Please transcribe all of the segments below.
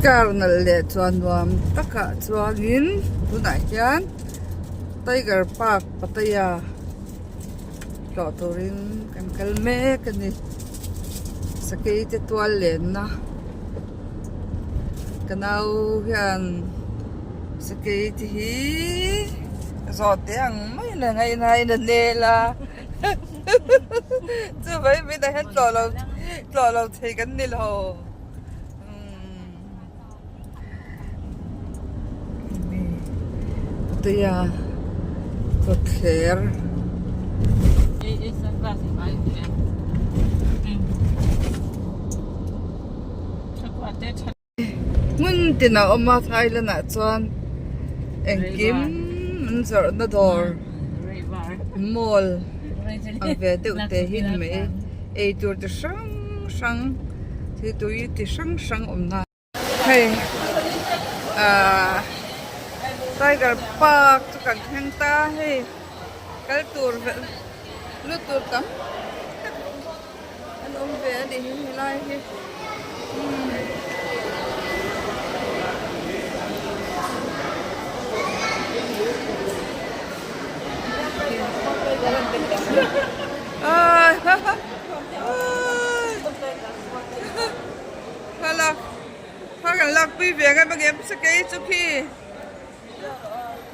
Car nalh leh chuan nuam takah chuangin tunah hian Tiger Park Pattaya tlawh turin kan kal mek a ni. Sakei te tual lenna ka nau hian sakei te hi zawh teh ang mai a ngaihnain a nel a chu mai mai tah hian tlawh lo tlawh lo thei kan ni lo. Tuia kawtthler hmun tin a awm a Thailand ah chuan engkim an zawrhna dawr mall ang ve deuh te hi ni mai eitur chi hrang hrang thil tui chi hrang hrang awm na hei ahh tiger park chu kan thleng ta hei kal tur lut tur tam tak an awm ve a ni hi helai hi umm. Thlalak thla kan lak pui ve nge mangem sakei chu khi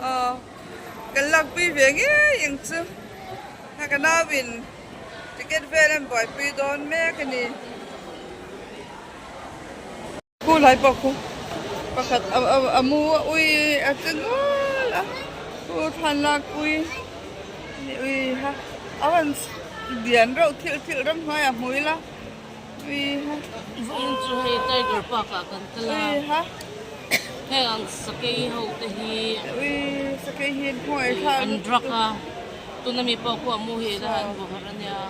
aw kan lak pui ve ngei ang chu a ka nau in ticket vel an buaipui dawn mek a ni. Khu lai pawh khu pakhat a mu a ui a che nual a khu thlan lak pui ui ha a rawn lian reuh thil thil ram hnuaiah hmu ila ui ha. Vawiin chu hei tiger park ah kan kal a ui ha heng ang sakei ho te hi ui sakei hi an khawngaih thlak an drug a tuna mi pawh khu a mu hi ila an bawhar a nia.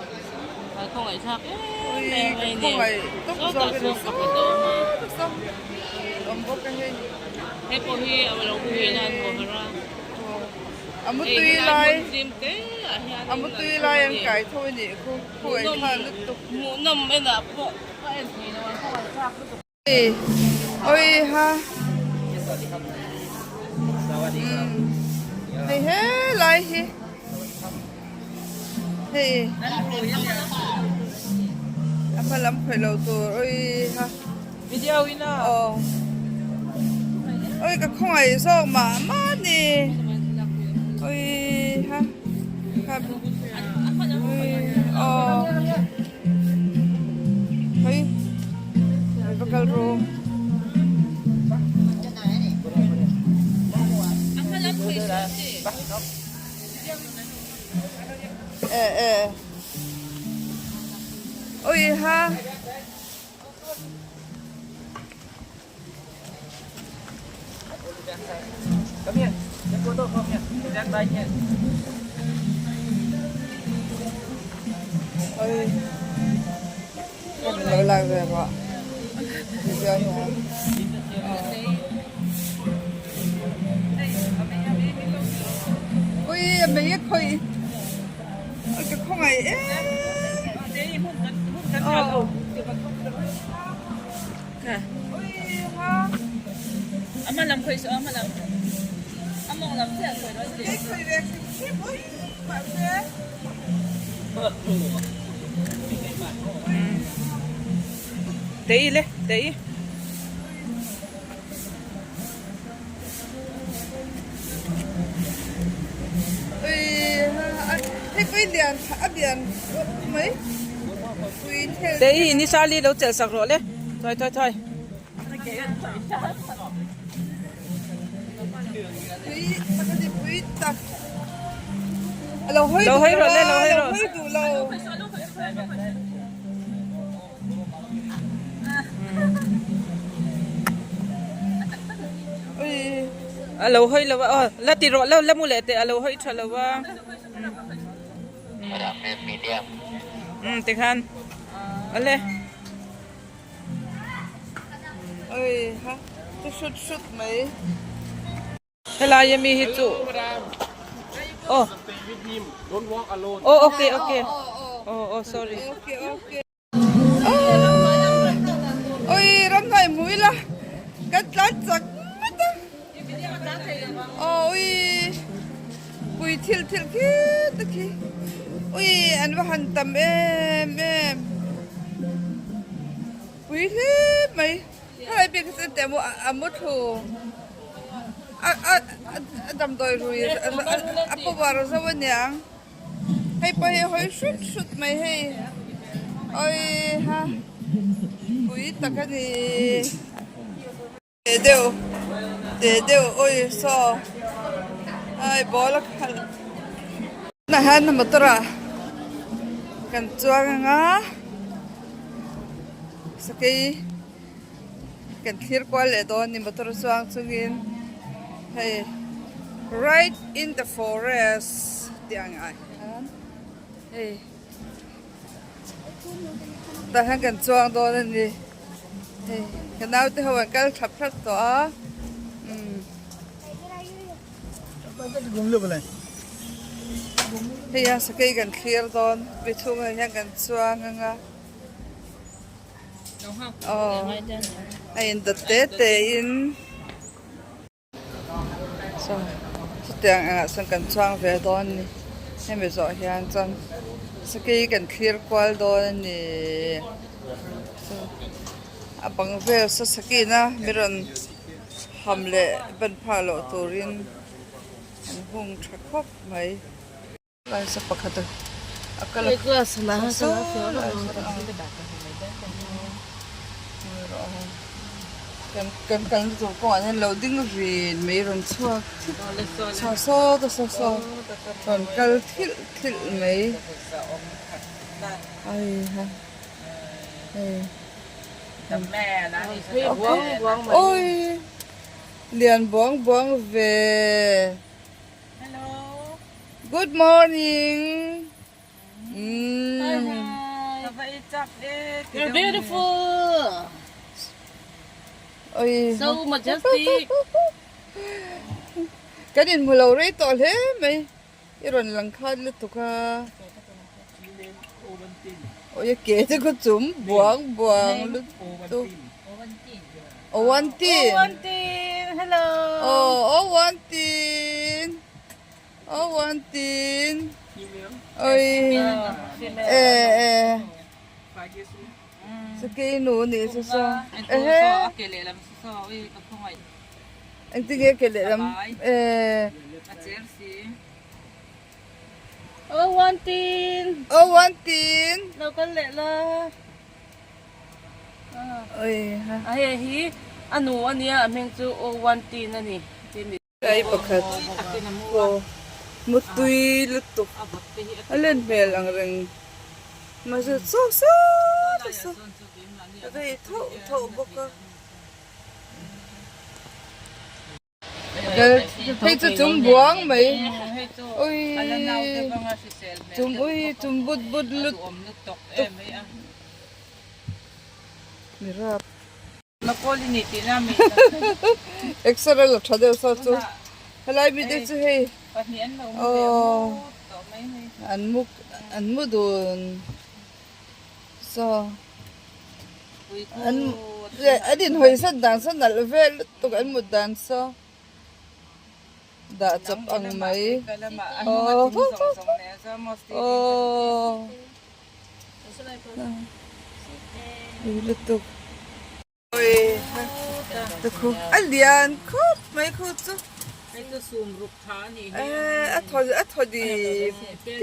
Hei helai hi hei a hma lam khawih lo tur awii ha aw awii ka khawngaih zawk mah mah a ni awii ha awii aw. Hei va kal ru. E e. Oi ha. Come here. Take photo from here. Stand by here. Ôi. Lo lai ve pawh. Video hian. Ui a mei a khawih. Ôi ka khawngaih em. Aw. Tei le, tei. Tei ni sa li lo chelh sak rawh le. Thoi thoi thoi. Lo hawi rawh le, lo hawi rawh. A lo hawi lo a, aw la ti rawh lo la mu leh teh a lo hawi tha lo a. Umm tikhan awle. Helai ami hi chu aw aw okay okay aw aw sorry. Oi ram hnuai hmu ila. Kan tlan chak ngawt a. Awii pui thil thil khi te khi ui an va han tam em em pui hle mai helai bik hi chu engtiah maw a mu thlu a a a damdawi rui a power zo aniang hei pawh hi a hawi hrut hrut mai hei awii ha pui tak a ni. Te deuh te deuh awi saw ai ball a khalh tunah hian motor ah kan chuang anga sakei kan thlir kual leh dawn a ni motor chuang chungin hei right in the forest tih ang ah hian hei tah hian kan chuang dawn a ni. Hei ka naute ho an kal thlap thlap tawh a umm hei a sakei kan thlir dawn mi chhungah hian kan chuang ang a aw a indawt te te in. Saw chutiang engah chuan kan chuang ve dawn a ni hemi zawh hian chuan sakei kan thlir kual dawn a ni a bang vel saw sakeiin a mi rawn ham leh ban phah loh turin an hung tha khawp mai. Lai saw pakhat a kal a saw lai saw kan kalna tur kawngah hian lo ding rin mai rawn chhuak saw saw ta saw saw rawn kal thilh thilh mai ai ha hei awi lian buang buang ve. Hello. Good morning. Mm. Hi hi. You're beautiful. Oi. So majestic. Kan in hmu lo rei tawh hle mai. I rawn lang khan lutuk a. Oi a ke te khaw chum buang buang lutuk. Owantin. Owantin. Hello. Oh, Owantin. Owantin. Oi. Eh eh. Sakei nu ni chu so. Ehe. Engtin nge ke lehlam eh. Owantin. Owantin. Lo kal leh la. A hei hi a nu a nia a hming chu Owantin a ni. Kai pakhat aw mutui lutuk a len hmel ang reng mahse chaw saw ta saw a vei thauh thauh bawk a. Hei chu chung buang mai ui chung ui chung but but lutuk mi rap. Exer a la tha deuh saw chu helai mi te chu hei aw an mu an mu dun saw. An an inhawi zat dan saw nalh vel lutuk an mut dan saw dah chawp ang mai aw aw lutuk. A lian khawp mai khu chu a thaw a thaw dip dip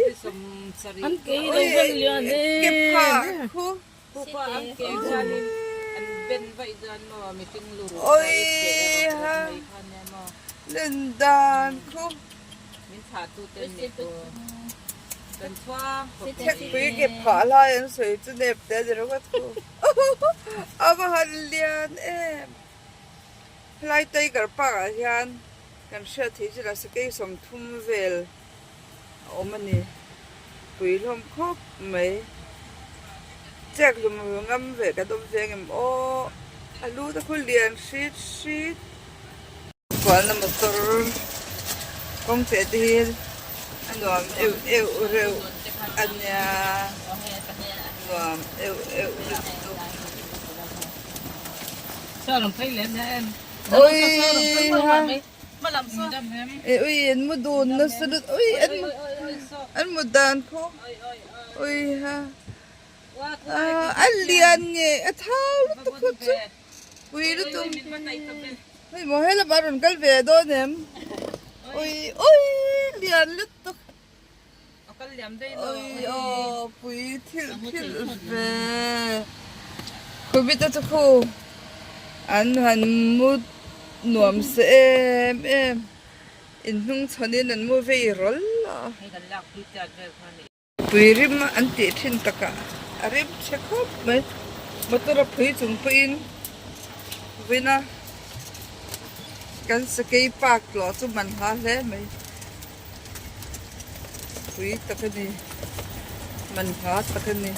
ke phah khu oi ha len dan khu. Thekpui ke phah lai an sawi chu nep te a ni ringawt khu. A va han lian em! Helai Tiger Park ah hian kan hriat theih chu la sakei 30 vel a awm a ni. Pui hlawm khawp mai. Chek hlum ngam ve kan awm ve angem aw! A lu te khu lian hrit hrit. Kualna motor kawng teh te hi a nuam euh euh reuh a nia nuam euh euh lutuk. Ui ha e ui an mu dun nasa lut ui an mu an mu dan khu ui ha ah a lian nge a thau lutuk khu chu pui lutuk hei maw helama rawn kal ve dawn em ui ui lian lutuk. Ui aw pui thil thil ve khawbit a chu khu an han mu nuam se em em in hnung chhawn in an mu vei rawl a tui rim an tih thin takah a rim chhe khawp mai motor a phui chung pawhin vawiina kan sakei park tlawh chu man hla hle mai. Pui tak a ni man hla tak a ni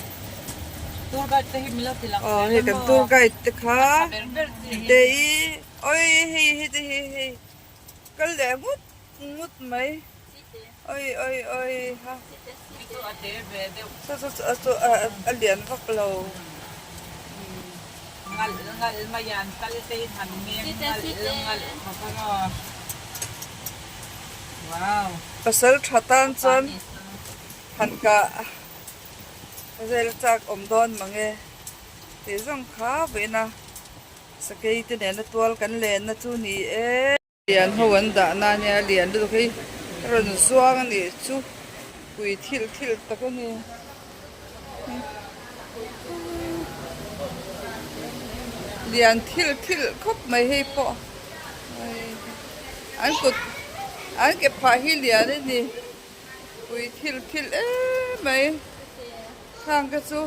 Tour guide te hi min lo ti lang aw hei kan tour guide te kha te i oi hei hei te hi hei kal leh ngut ngut mai oi oi oi ha saw saw chu a lian vak lo. Ngalh ngalh mai an kal te in han ngeng ngalh ngalh khawp a maw. Wow. Pasal tha tan chuan han kah vel chak awm dawn mange tih zawng kha vawiin a sakei te nena tual kan lenna chu ni e. Lian ho an dah na ania lian lutuk hi a rawn zuang a nih chu pui thil thil tak a ni. Lian thil thil khawp mai hei pawh an kut an ke phah hi lian a ni pui thil thil em mai khang te chu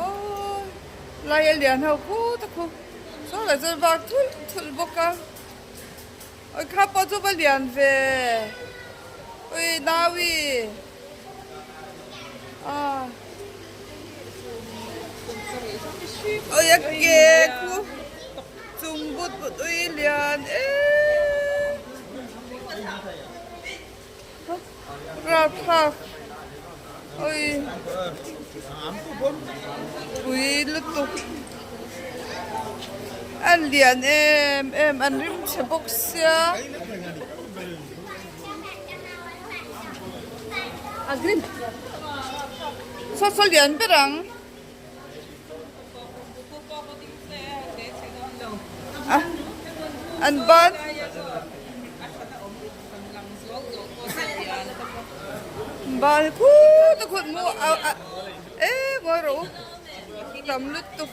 aww lai a lian ho khut a khu saw lah chuan vak thulh thulh bawk a awi kha pawh chu va lian ve ui naui ah awi a ke khu chung but but ui lian em Ralthlak oi pui lutuk an lian em em an rim chhe bawk sia saw saw lian ber ang. An ban ban khut a khut mu a a e ngawi rawh u tam lutuk.